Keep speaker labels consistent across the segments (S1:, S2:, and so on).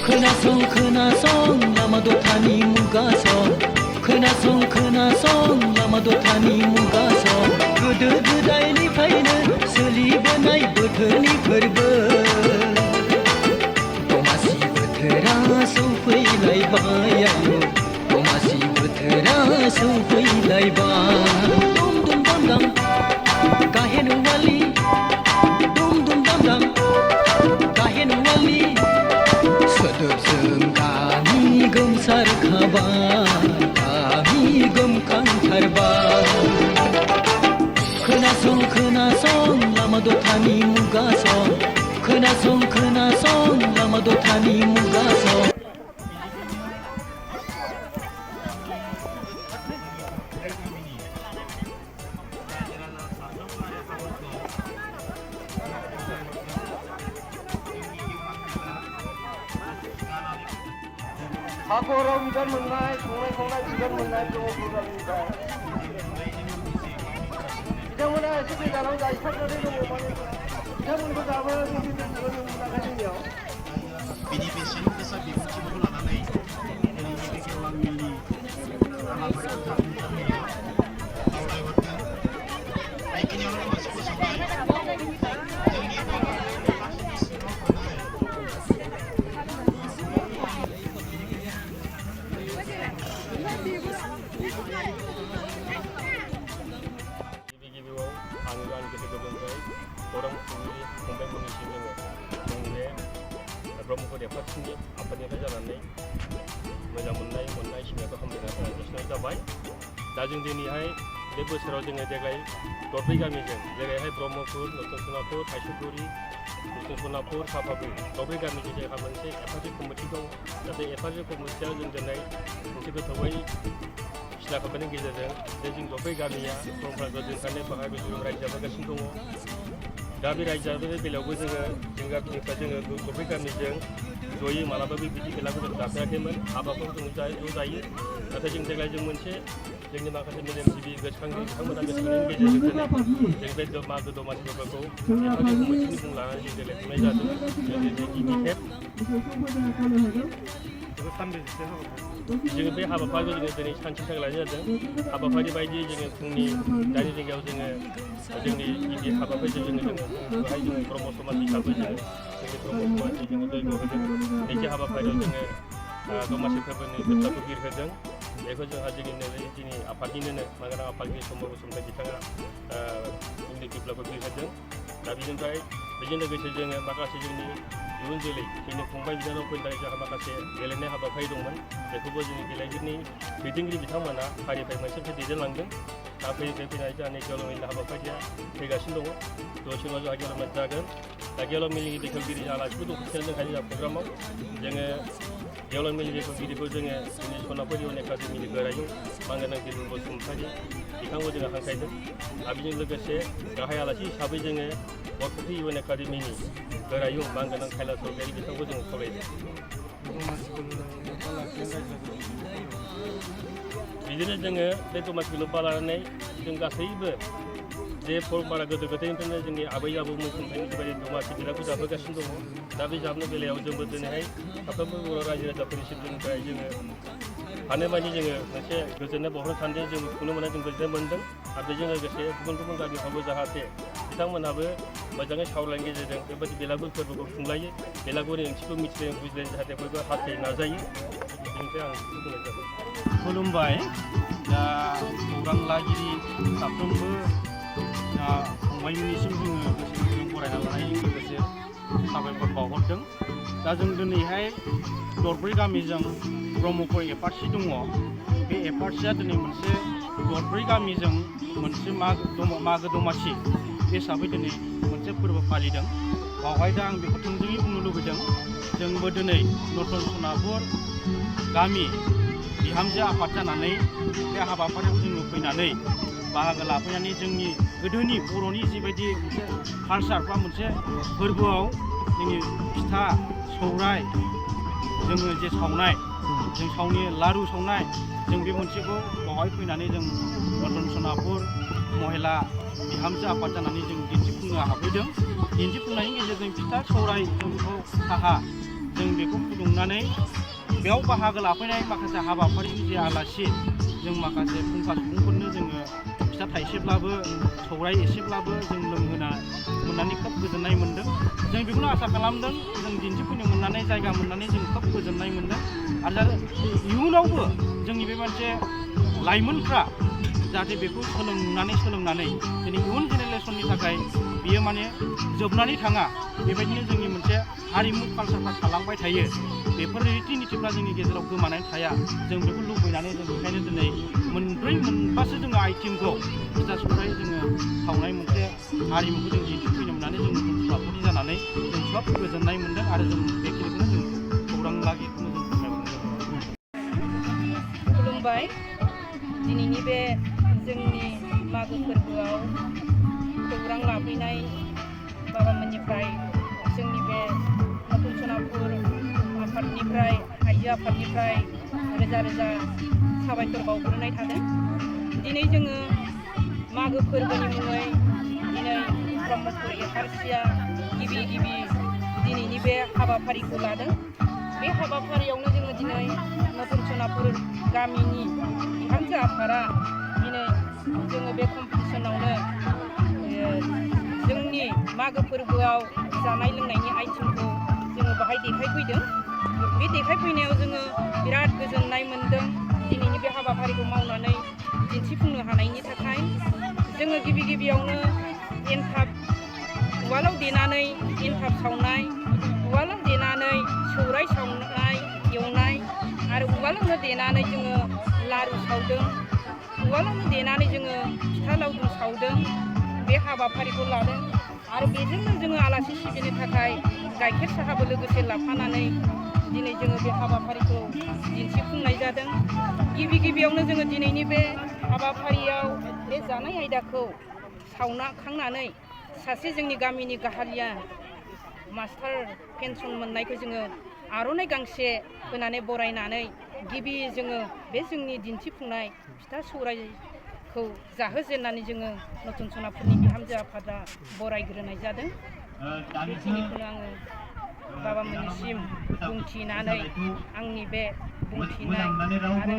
S1: खोनासं लामा दथानि मुगासं खोनासं लामा दथानि मुगासं गोदो गोदायनिफ्रायनो सोलिबोनाय बोथोरनि फोरबो दमासि बोथोरा सौफैलायबाय आयौ दमासि बोथोरा सौफैलायबाय दुम दुम दाम दाम गाहेन वाली दुम दुम दाम दाम गाहेन वाली सोदोबजों गामि गोमसारखाबाय गामि गोमखांथारबाय खोनासं लामा दथानि मुगासं खोनासं लामा दथानि मुगासं
S2: 사고로 비단 문나이 정말 비단 문나이 좀 부르랍니다. 이장문에 시비 나눠자 이사들이 좀 오만해. 이장문도 잡아야 시비들 그런 문화거든요.
S3: BDPC desa BDPC lananai ini BDPC ulang mili amal berkata awalai waktu naikin yang orang masuk sampai orang sendiri sampai mengisi जोङो जोंनि बे ब्रह्मपुर एफार्टनि आफादनिफ्राय जानानै मोजां मोननाय सिमाखौ हामलायनानै जासिनाय जाबाय दा जों दिनैहाय बे बोसोराव जोङो देग्लाय दरब्रै गामिजों जेरैहाय ब्रह्मपुर नतन सनापुर थाइसुगुरि नतन सनापुर सापागुरि दरब्रै गामिजों जोंहा मोनसे एफार्टि कमिटि दं दा बे एफार्टि कमिटियाव जों दिनै मोनसे गोथौयै सिला खालामनायनि गेजेरजों जे जों दरब्रै गामिया ब्रह्मपुर गोदोनिफ्रायनो बाहागो जों रायजो जाबोगासिनो दङ दा बे रायजो जाबोनाय बेलायावबो जोङो गामिनिफ्राय जोङो दरब्रै गामिजों जयै मालाबाबो बिदि बेलागुर जाफेराखैमोन हाबाफोर जों ज' जायो नाथाय जों देग्लाय जों मोनसे जोंनि माखासे मेलेमजिबि गोसोखांगिरि बिथांमोना गोसोखांनायनि गेजेरजों जों बे मागो दमासि फोरबोखौ एफाग्राब कमिटिनि मुं लानानै जों देग्लाय खुंनाय जादों जों दिनै गिबि खेब जोङो बे हाबाफारिखौ जोङो दिनै सानसे थाखाय लानाय जादों हाबाफारि बायदियै जोङो फुंनि 8 रिंगायाव जोङो जोंनि गिबि हाबाफारिजों बेवहाय जोङो ब्रह्म समाज हिसाबै जोंनि ब्रह्म समाजनि जोङो जयग' होदों नैथि हाबाफारियाव जोङो दमासि फोरबोनि जोबथाखौ बिरहोदों बेखौ जोंहा जोंनि आफादनिनो मानोना आफादनि समाव बसुमतारी बिथाङा जोंनि बिप्लबखौ बिरहोदों दा बेनिफ्राय बेजों लोगोसे जोङो माखासे जोंनि इयुन जोलै जोंनि फंबाय बिनानावफोरनि थाखाय जोंहा माखासे गेलेनाय हाबाफारि दंमोन बेखौबो जोंनि गेलेगिरिनि दैदेनगिरि बिथांमोना फारिनिफ्राय मोनसे दैदेनलांदों दा फैनानै जोंहा नै गेवलां मेलनि हाबाफारिया फैगासिनो दङ दसेनो जोंहा गेवलां मेल जागोन दा गेवलां मेलनि बेखेवगिरि आलासिबो दंफायो जोंहा जोंहा प्रग्रामाव जोङो गेवलां मेलनि बेखेवगिरिखौ जोङो जोंनि सनापुर इउएन एकाडेमिनि गोरायुं मानगोनां गिरिन बसुमतारी बिथांखौ जोङो हांख्रायदों आरो बेजों लोगोसे गाहाय आलासि हिसाबै जोङो बरपेटा इउएन एकाडेमिनि गोरायुं मानगोनां खायला सरगयारि बिथांखौ जोङो खावलायदों बिदिनो जोङो बे दमासिखौ लोब्बा लानानै जों गासैबो जे परम्परा गोदो गोदायनिफ्रायनो जोंनि आबै आबौमोन समनिफ्रायनो बेबायदि दमासि बेलागुर जाबोगासिनो दङ दा बे जाबनाय बेलायाव जोंबो दिनैहाय साफ्रोमबो बर' रायजो राजाफोरनिसिम जोंनिफ्राय जोङो हानायमानि जोङो मोनसे गोजोननाय बावहरनो सानदों जों खुंनो मोननाय जों गोजोननाय मोनदों आरो बेजों लोगोसे गुबुन गामिफ्रावबो जाहाथे बिथांमोनहाबो मोजाङै सावरायनायनि गेजेरजों बेबायदि बेलागुर फोरबोखौ खुंलायो बेलागुरनि ओंथिखौ मिथिलायो बुजिलायो जाहाथे बयबो हास्थायनो नाजायो बेनिफ्राय आं बेखौ बुंनाय जाबाय
S4: खुलुमबाय दा खौरां लागिरि साफ्रोमबो दा फंबायमोननिसिम जोङो गोसो फरायना लानायजों लोगोसे साबायखर बावहरदों दा जों दिनैहाय दरब्रै गामिजों ब्रह्मपुर एफार्टसि दङ बे एफार्टसिया दिनै मोनसे दरब्रै गामिजों मोनसे मागो दमासि बे हिसाबै दिनै मोनसे फोरबो फालिदों बावहाय दा आं बेखौ थोंजोङै बुंनो लुबैदों जोंबो दिनै नतन सनापुर गामि बिहामजो आफाद जानानै बे हाबाफारियाव जोङो फैनानै बाहागो लाफैनानै जोंनि गोदोनि बर'नि जिबायदि मोनसे कालचार बा मोनसे फोरबोआव जोंनि फिथा सौराय जोङो जे सावनाय जों सावनि लारु सावनाय जों बे मोनसेखौ बावहाय फैनानै जों नतन सनापुर महिला बिहामजो आफाद जानानै जों दिन्थिफुंनो हाफैदों दिन्थिफुंनायनि गेजेरजों फिथा सौराय जों बेखौ साहा जों बेखौ फुदुंनानै बेयाव बाहागो लाफैनाय माखासे हाबाफारिनि जे आलासि जों माखासे फुंखा सुबुंफोरनो जोङो फिथा थाइसेब्लाबो सौराइ एसेब्लाबो जों लोंहोना मोननानै खोब गोजोननाय मोन्दों। जों बेखौनो आसा खालामदों जों दिन्थिफुंनो मोननानै जायगा मोननानै जों खोब गोजोननाय मोन्दों आरो इयुनावबो जोंनि बे मोनसे लाइमोनफ्रा जाहाथे बेखौ सोलोंनानै दिनै इयुन जेनेरेसननि थाखाय बियो माने जोबनानै थाङा बेबायदिनो जोंनि मोनसे हारिमु कालसारफ्रा थालांबाय थायो बेफोर रीति नितिफ्रा जोंनि गेजेराव गोमानानै थाया जों बेखौ लुबैनानै जों बेखायनो दिनै मोनबासो जोङो आइटेमखौ फिथा सौराइ जोङो सावनाय मोनसे हारिमुखौ जों दिन्थिफैनो मोननानै जों मुलाम्फानि जानानै जों खोब गोजोननाय मोन्दों आरो जों बेखिनिखौनो जों खौरां लागिखौनो जों फोरमायहरदों।
S5: खुलुमबाय। दिनैनि बे जोंनि मागो फोरबोआव खौरां लाफैनाय बाबामोननिफ्राय जोंनि बे नतुन सनापुर आफादनिफ्राय आइजो आफादनिफ्राय रोजा रोजा साबायखर बावग्रोनाय थादों। दिनै जोङो मागो फोरबोनि मुङै दिनै ब्रह्मपुर एफआरसिया गिबि दिनैनि बे हाबाफारिखौ लादों। बे हाबाफारियावनो जोङो दिनै नतुन सनापुर गामिनि बिहामजो आफादा दिनै जोङो बे कम्पिटिसनावनो जोंनि मागो फोरबोआव जानाय लोंनायनि आइटेमखौ जोङो बाहाय देखायफैदों। बे देखायफैनायाव जोङो बिराद गोजोननाय मोन्दों दिनैनि बे हाबाफारिखौ मावनानै दिन्थिफुंनो हानायनि थाखाय। जोङो गिबियावनो एन्थाब उवालाव देनानै एन्थाब सावनाय, उवालाव देनानै सौराइ सावनाय एवनाय आरो उवालावनो देनानै जोङो लारु सावदों, उवालावनो देनानै जोङो फिथा लावदुम सावदों। बे हाबाफारिखौ लादों आरो बेजोंनो जोङो आलासि सिबिनो थाखाय गाइखेर साहाबो लोगोसे लाफानानै दिनै जोङो बे हाबाफारिखौ दिन्थिफुंनाय जादों। गिबियावनो जोङो दिनैनि बे हाबाफारियाव बे जानाय आयदाखौ सावखांनानै सासे जोंनि गामिनि गाहालिया मास्टार पेन्सन मोननायखौ जोङो आर'नाइ गांसे होनानै बरायनानै जोङो बे जोंनि दिन्थिफुंनाय फिथा सौराइखौ जाहोजेननानै जोङो नतुन सनापुरनि बिहामजो आफादा बरायग्रोनाय जादों। बेखिनिखौनो आङो बाबामोननिसिम बुंथिनानै आंनि बे बुंथिनाय आरो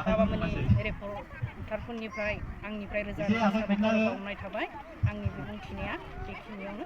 S5: बाबामोननि रिपर्टारफोरनिफ्राय आंनिफ्राय रोजा रोजा साबायखर बावनाय थाबाय। आंनि बे बुंथिनाया बेखिनियावनो